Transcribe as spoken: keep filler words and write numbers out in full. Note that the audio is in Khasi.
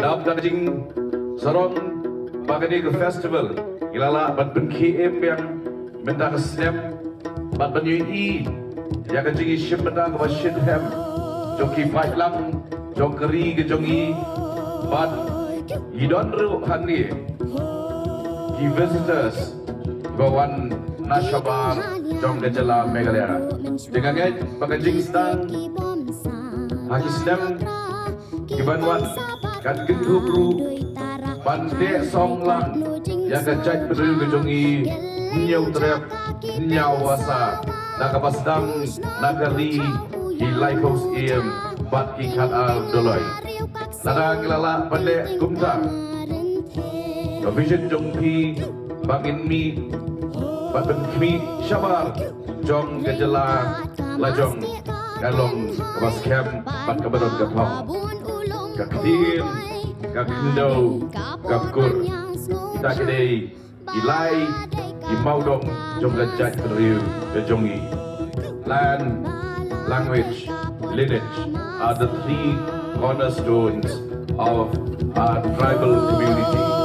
Dap da ka jingsarong ba kane ka festival ngi la lah ban pynkhie em biang mynta ka snem bad ban ïohi ïa ka jingïashim bynta kaba shyrkhei jong ki paidlang jong ka ri ka jong ngi bad ngi don ruh hangne ki visitors kiba wan na shabar jong ka jylla Meghalaya. Te nga ngeit ba ka jingsdang ha ki snem ki ban wan kan kynthup ruh ban teh song lang ïa ka jaitbynriew ka jong ngi, hynñiew trep hynñiew wasa, na kaba sdang na ka ri ki laiphew syiem bad ki khatar doloi. Lada ngi la lah ban leh kumta, ka vision jong phi ba ngin mih bad ban khmih shabar jong ka jylla la jong ka long kaba skhem bad kaba don ka thong, ka ktien, ka khyndew, ka kur. Kita ki dei ki lai ki mawdong jong ka jaitbynriew ka jong ngi. Land, language, lineage are the three cornerstones of our tribal community.